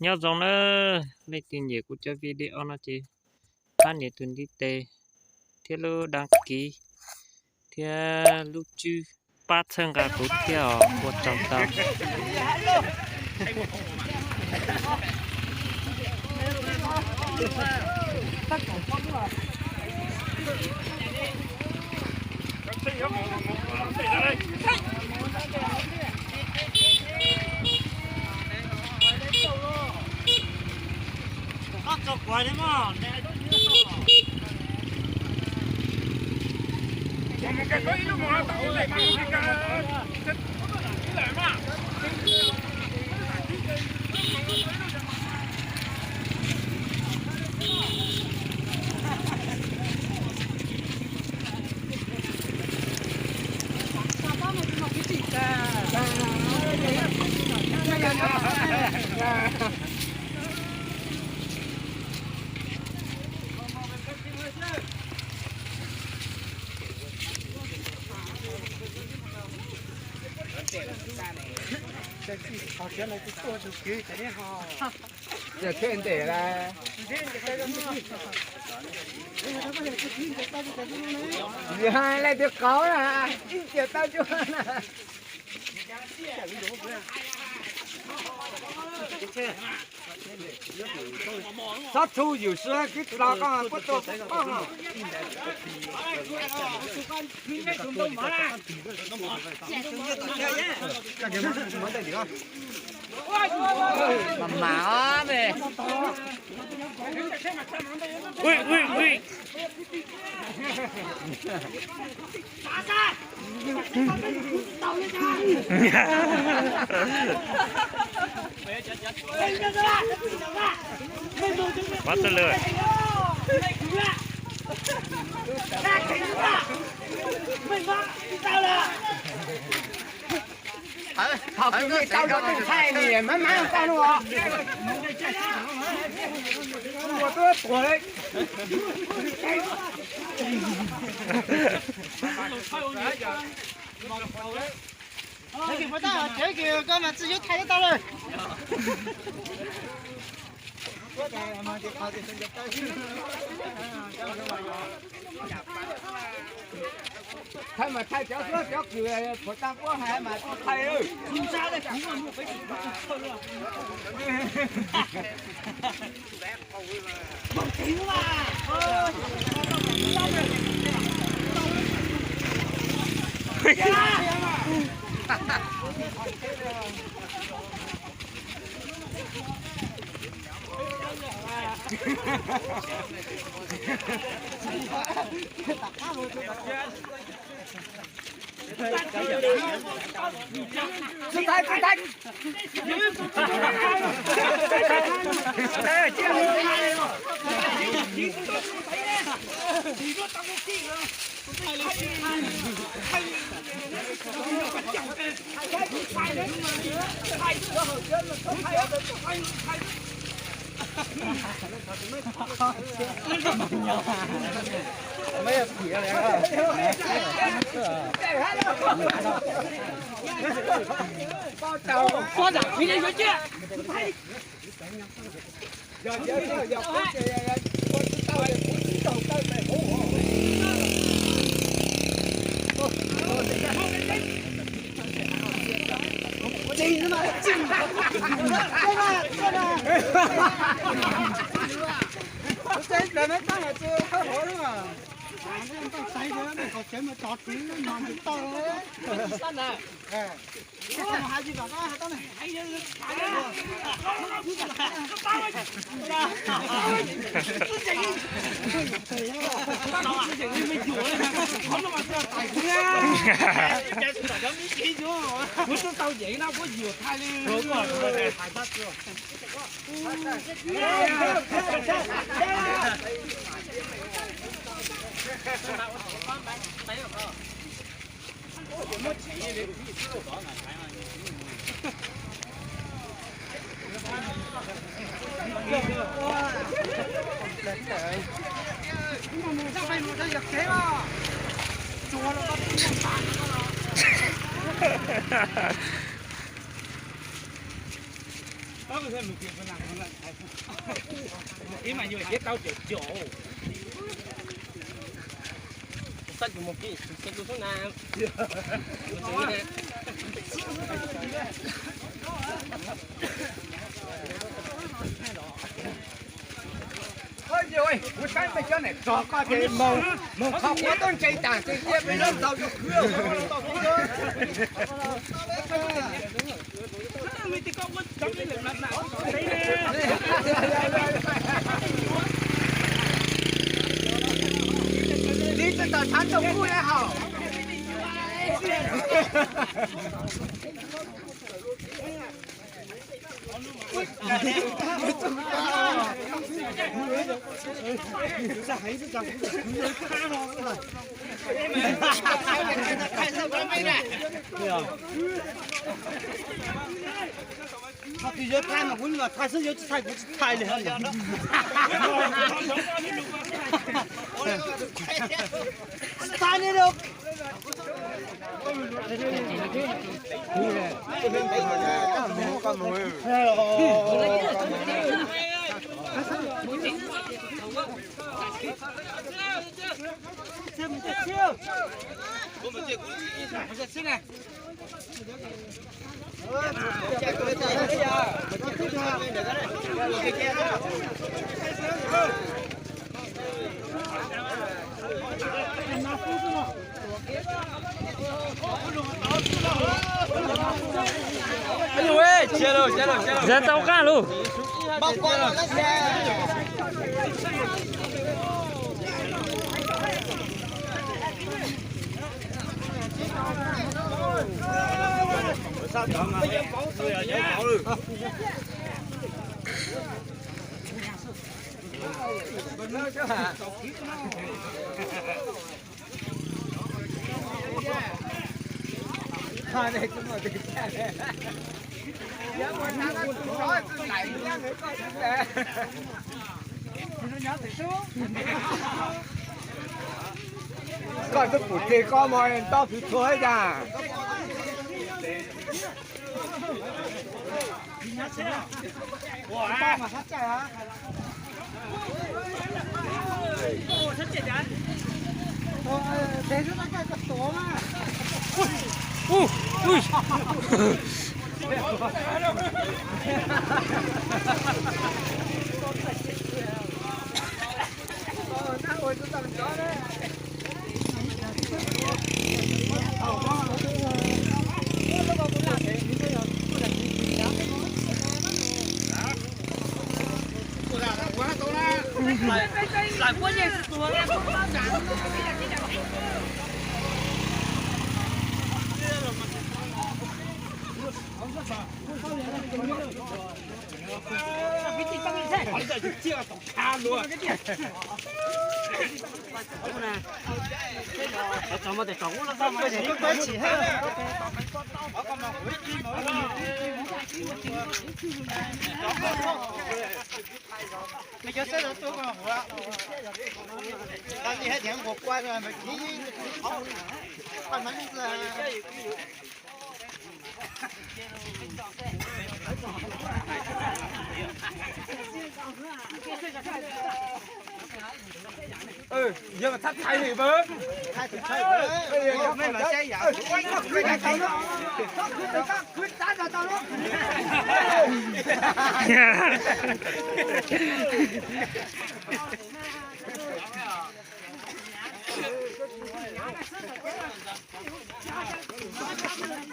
Nyob zoo nawb, leej twg nyiam kuv cov video no ces pab nias tus ntiv tes thiab lub đăng ký thiab lub tswb pab txhawb nqa kuv thiab os, ua tsaug ntau. Ces thiaj ntes lauj. Leej twg qauv na, ib tiam tau cuag na. Txhob txhu yus sua kib los koj puab tua koj. Mas mas os me. Ui, ui, ui. Pab txawj lawm. Thaum kws tau cov tus ntxhais nim mab mab tau no. Ua tuab tuag li. Koj mas tsis yuav thais tau lawm. Thais mas thais cov suab cov kws puas tau puab hais mas tsis thais. Kuv saib peb cov niam tsov koj ces moog qhov quav tuab ntse tas ces cia peb lub ntaus rua khwv. Tiv tsi tawm tshav ntuj kuj le hauv. Thaij twg yuav thaij mas kuv los thaij xwb, yuav tsis thaij kuv tsis thaij li. Thaij li lawm. Zam tau qab lauj. Koj twb pum tseg koj mas ntaub twb txhua ib yam. Yog thab thaiv li pab.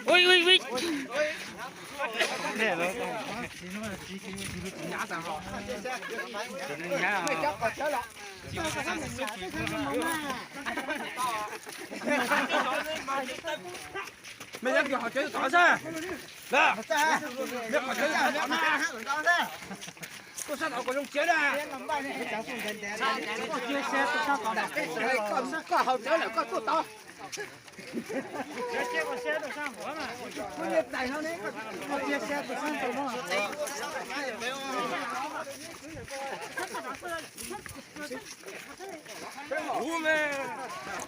Ui, ui, ui. Mej nyob kiag qhov tsev tod xwb. Nyob qhov tsev tod na. Tuaj sab tod kom zoo tsev na. Koj haus cawv lawm koj tuaj tod. Kuv niag tais no ne, koj cia sab tus sab ntawd no. Ua mas,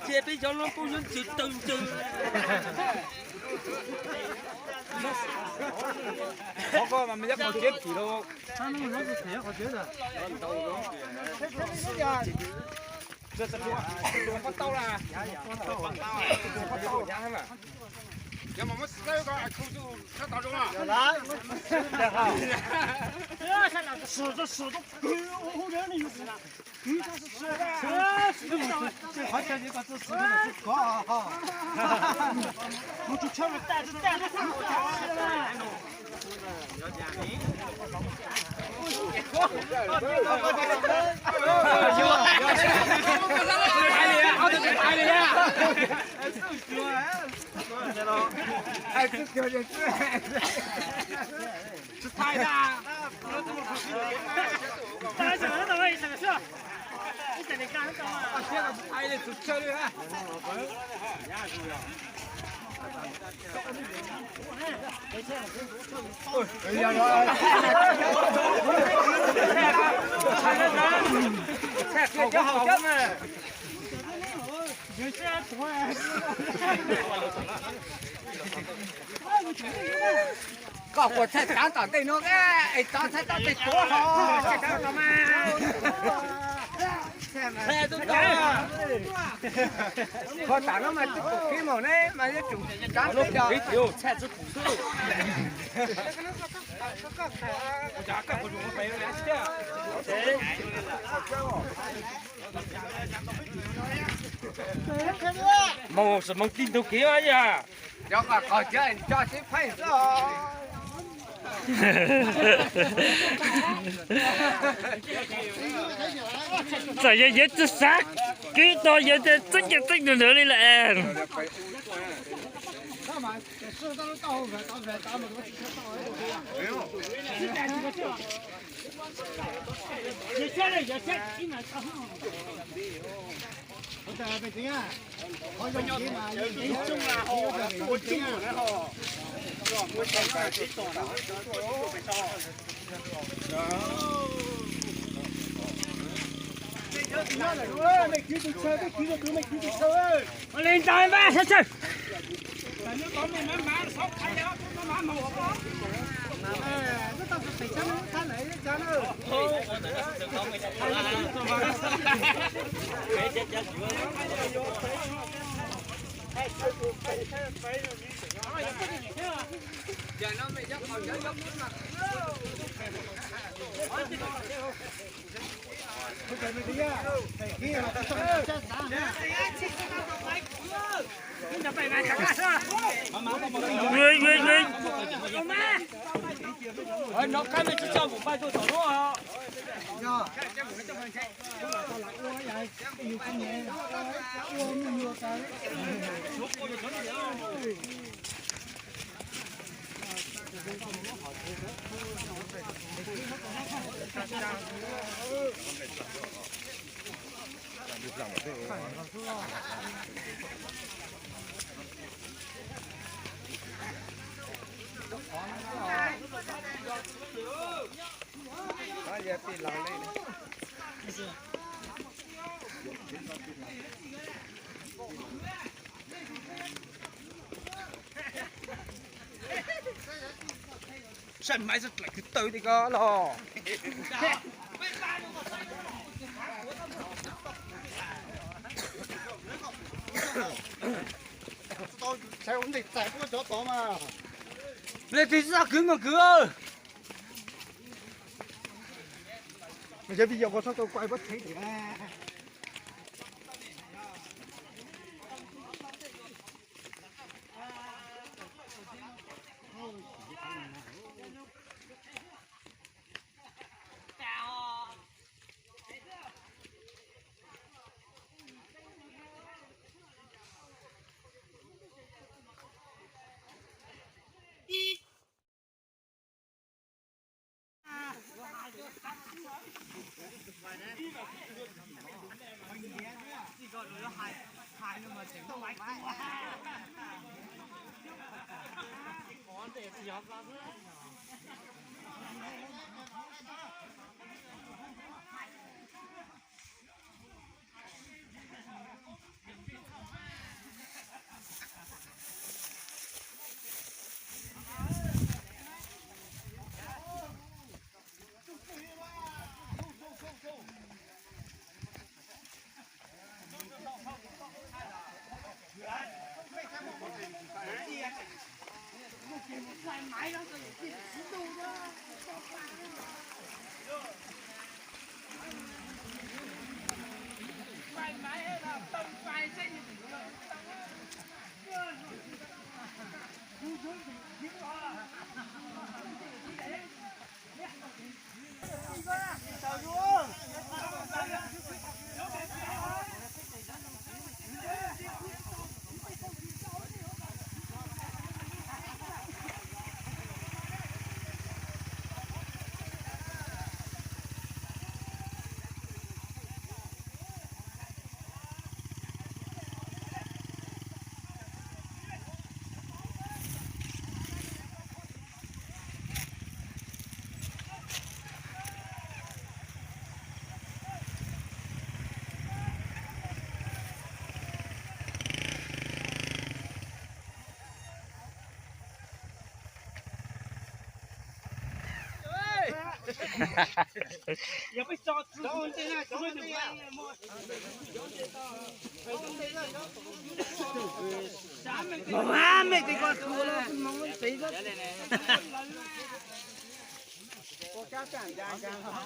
cia peb cov loj kub nyob ntws taw ntws. Qhov ko mas me cab qhov tsev phim rau. Koj kuas txhaj tsav tom ntej no, es tov txhaj tau tej tuav hos. Qhov tam no mas tsis pum kev mus ne mas yuav tsum tsav ntej. Mus sim mus tib ntug kev yog. Cov qos qos cov co sib pheej xwb os. Txawm yog yawg tsis xav kwv tau yawg txeeb ces txeeb nws ntawd li lawm. Saib maiv xwb dlaim kwv tawv li ko los. Leej twg tsis txhob kwv mas kwv. Yog vim yog koj txhob tau kuaj pab tsev tiag.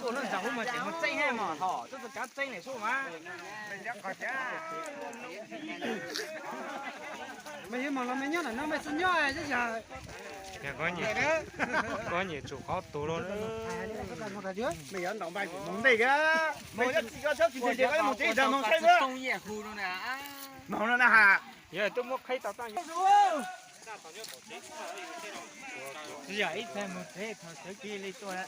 Ua lub ntawd mus ces mus txeeb mas thaum twb txog kav txeeb nim su mas. Mas yog mas los me nyob ntawm no me tsis nyob, koj nyiam tsum qhov tus los. Me yuav ntaus npaij mus ntej, mus tsis ko tsis ntses mus tsis mus tsis mus saib. Mus no na ha. Yog twb muab qhib tau tag. Tsis yog ib txhia mus tsev thaum sawv kev li tuaj.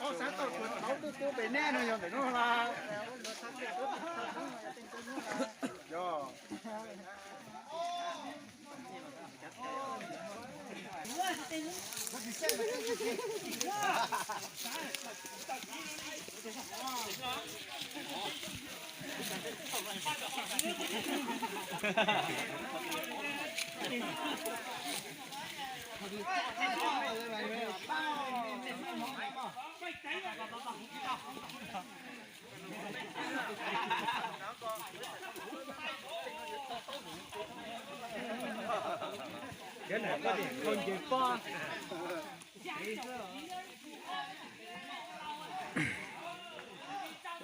Ob sab tauj tuav tauv tuaj tuaj pem nej no yog ntawm no las. Yog.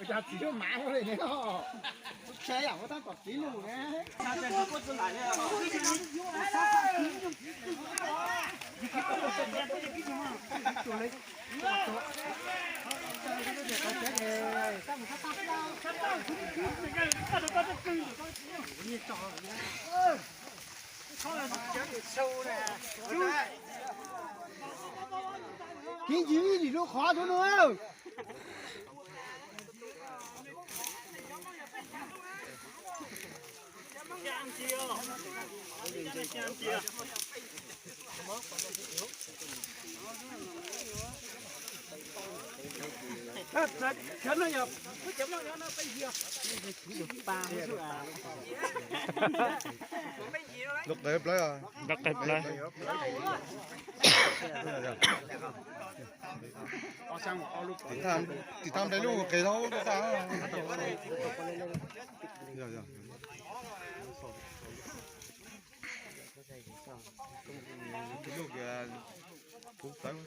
Ua cas txiv lub mav li ne, ua tsheb yam ua tab tom txiv lus ne. Kib ntsis ib lim lub qhov tuaj no. Lub qe plawv. Lub qe plawv. Tim thaj nplej lub qe tau lub tag. Lub kiag kuv plawv.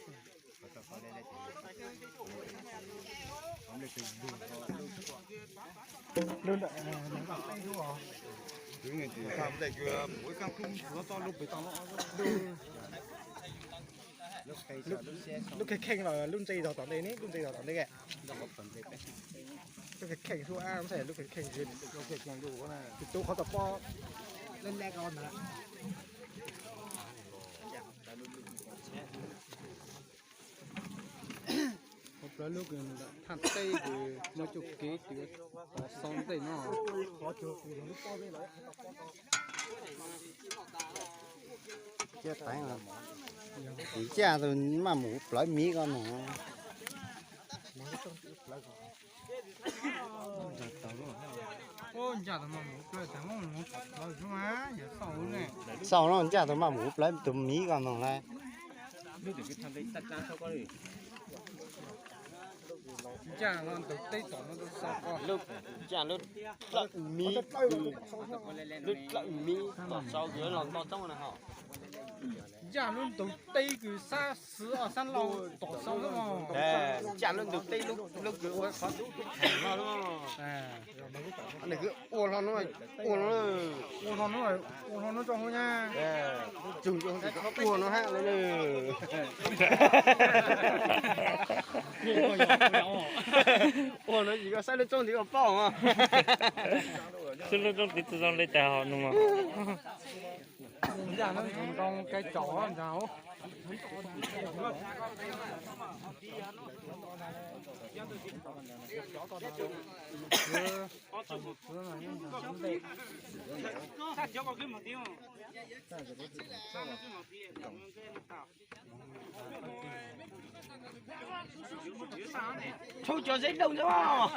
Lub kheej kheej los lub ntse zog tom ntej ne, lub ntse zog tom ntej. Lub kheej kheej xwb, lub kheej kheej xwb. Tus qhov tom pob leb leb ko ntag. Hauv plawv lub kws thaj teb kws muaj coj kev kws tov xauv ntej no. Ncaj tus maj mus plawv miv ko no. Xauj no ncaj tus maj mus plawv tus miv ko no lawm. Ncaj lub ntug teb tom no, lub, ncaj lub dlawm miv, lub dlawm miv tom sau kws los nto toob na ho. Ncaj lub ntug teb kws sab xwb os, sab laug tom sau xwb os. Ncaj lub ntug teb lub kws ua qhov heev no. Nws kws ua hlo no, ua hlo, ua hlo no, ua hlo no tso hauv na. Tsug ua no hab. Ua no yim koj saib lub roob ntiv ua paub mas. Xwb lub roob tiv txwv zoo li cas ho nug mas. Ncaj lub ntug ntoo kais tsaus ntag. Tshau cov zeb dau ntawd.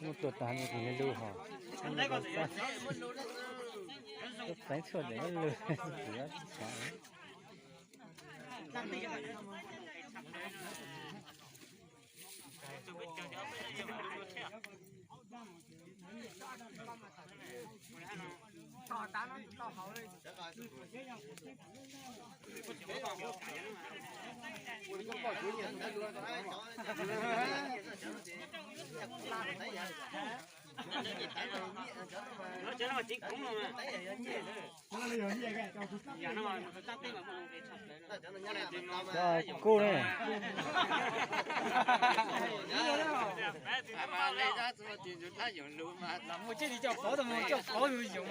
Muab tua tag li tus me lug hos. Tub Xeeb tshuaj ntawm lub lug, tsis tshua. Cov kub ne. Mus tsis li cov pov, mus cov pov yus yus.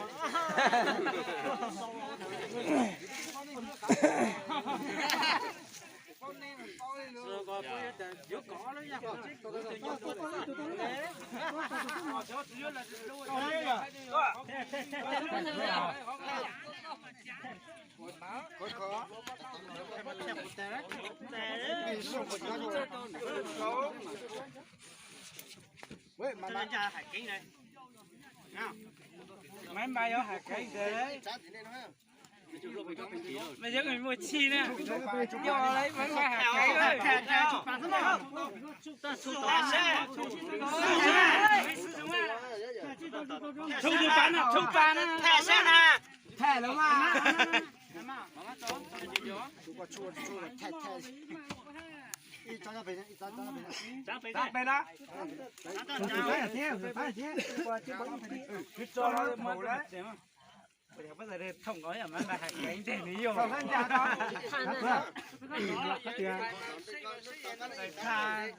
Maiv Npais yog Hav Keev ntag. Mas yog muaj txhij na. Yog Maiv Npais Hav Keev. Tshoob tus pas no, tshoob pas no. Thaij sab na. Thaij lawm mas.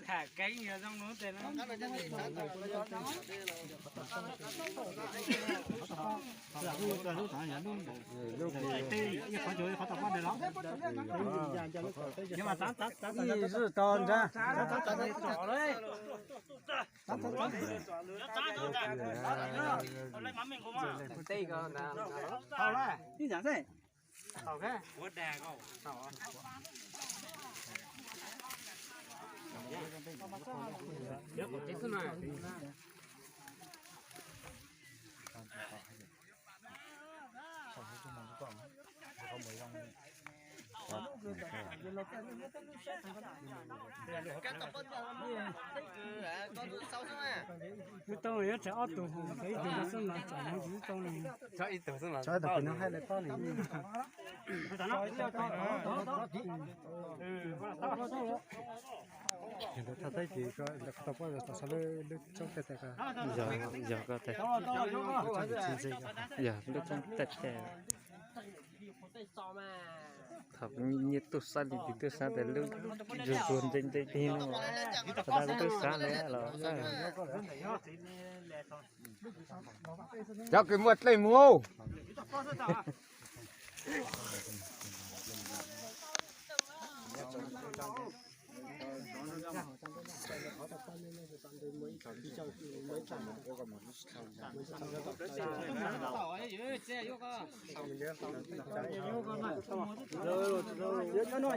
Hav Keev yog zoo lub tes no. Ib zim tau ntag. Lub tau yuav tsam ob tug hu, tsam ib tug xwb mas tsam no tsis lub tau li. Tsam ib tug xwb mas tsam ib tug no hais li pab li. Thaj teb ces tau pab tom sav lub tsob tej tes. Yog, yog koj tes. Yog lub tsob tej tes. Thaum nyiaj tuaj xab li tis tuaj xab tes lub zuag zuag ntse ntse tig no, thaum ntawd lub tuaj xab li los xab. Cov kws muaj dlej mus. Tso rawv sab cam, tso rawv sab cam. Ib sab nrog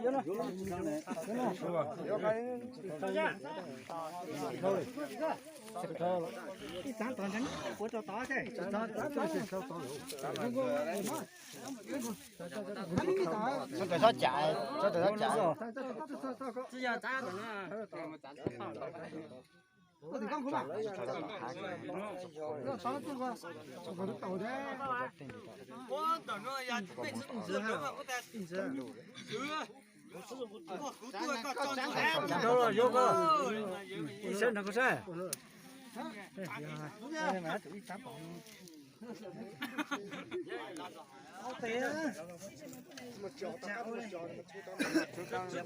koj saib.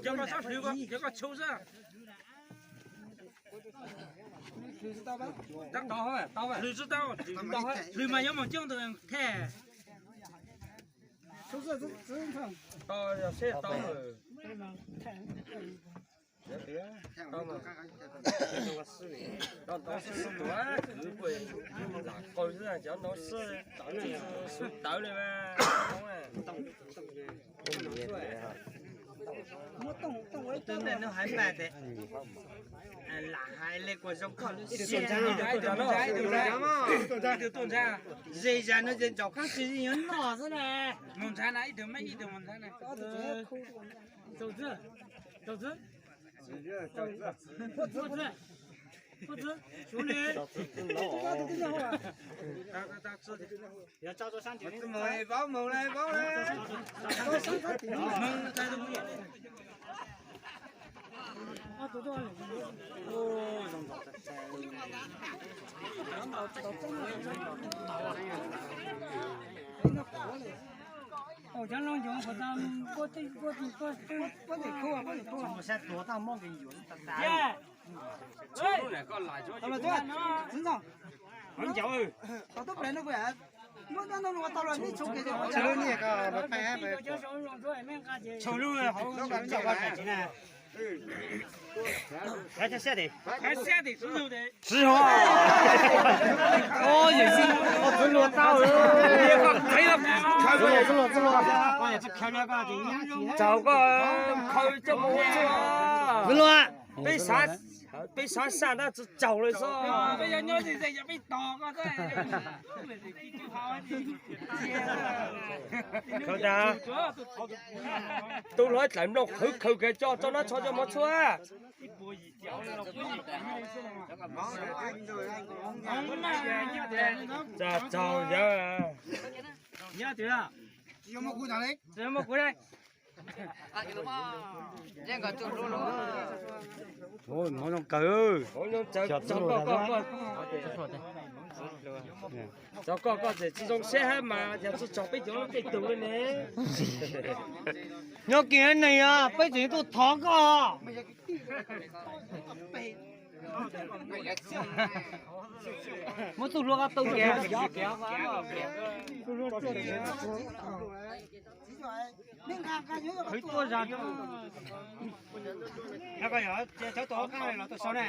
Cov koj txhob hlwv, cov koj tshub xwb. Hlwv tsis tau, hlwv mas yuav mus coob tus thej. Tau, yog seb tau. Tau, tau xwb xwb tus, kwv kuj lam qaug xwb, cov no xwb, xwb tawv li mas. Muab tooj, tooj ua ib tug ntawm nws hais npaj tes lam hais li kuas zoo koj lub siab. Ze zas no ces ntsaum khaub tsis yuav noj xwb na. Mus ntshav na, ib tug me ib tug mus ntshav na. Txawm koj khaws coj mus ua txuj, peb xav, peb xav xaj tab tsi tsaug li xwb. Khaws tas, tu hlo ib dlaim nplooj qhwv khaws kiag coj tso nab tsho coj mov tshuab. Tsa tsaug yawg. Hmov zoo kawg. Hmov zoo kawg, tsaug koj koj tseem tsis zoo siab hab mas yog tsis tsaug peb cov tej tug li ne. Nyob kiag ne yog peb tseem tuaj thov koj. Muab txuj hlua koj tu kiag. Qhwv tuaj zog. Cov tua qaab los tua sau ne.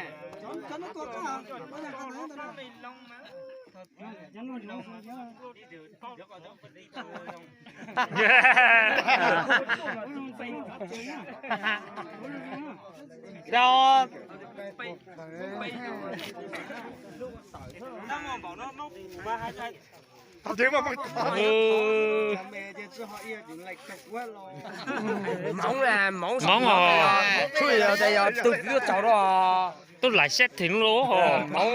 Hmoov, hmoov os, tug twb tsaus rau, tub laim siab theem lub hos hmoov.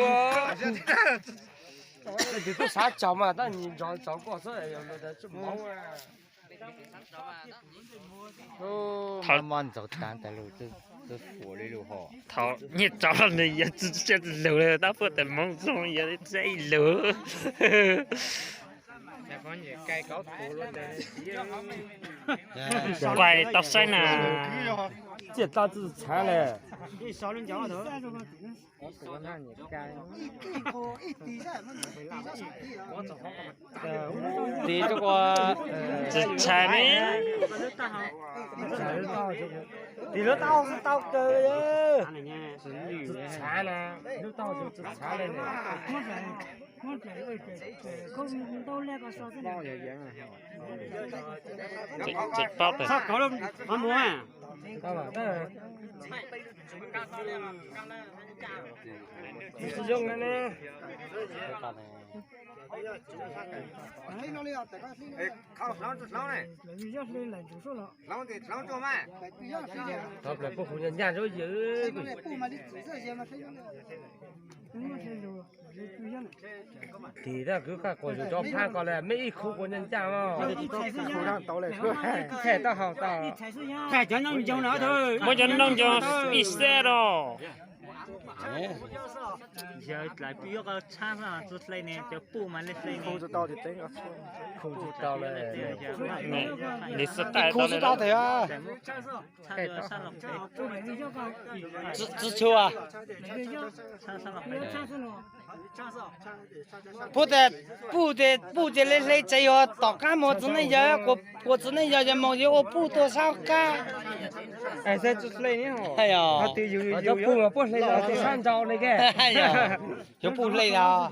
Tug xav tsaug mas tab sis nrog tsaug koj xwb, tsis hmoov. Thaum nyiaj tsaug los nws yuav tsis siab lug li, tab puas tas hmoov zoo yuav siab ib lug. Kuais tau saib na. Txiaj tau txhaav le. Tiv rau ua tsis tshais ne. Tiv lub taub hau tau kawg. Tsis tshais na, lub taub hau tsis tshais li. Tsis paub tias tsis zoo ne. Hloov plaws puj hu nyaj nyaj zuj zus. Tis tab kwv kaj quas yus rov phab ko le, mej ib khub quas nyaj nyaj os. Thaij taub hau tau. Muab cov noog nco ib xeb rau. Yog lawv pib yuav koj tshab xwb, txwj hle ne, cov puj mas li hle ne. Khu tsis tau li. Li xwb taij tau li. Txwj tshua. Puj tias, puj tias, puj tias li hle tsev yuav tom qab mus txiv neej yawg, kuas txiv neej yawg yog moog yuav ua puj tuaj sab qab. Cov puj mas puab hle los tuaj sab nrau li ke. Yuav puj hle los.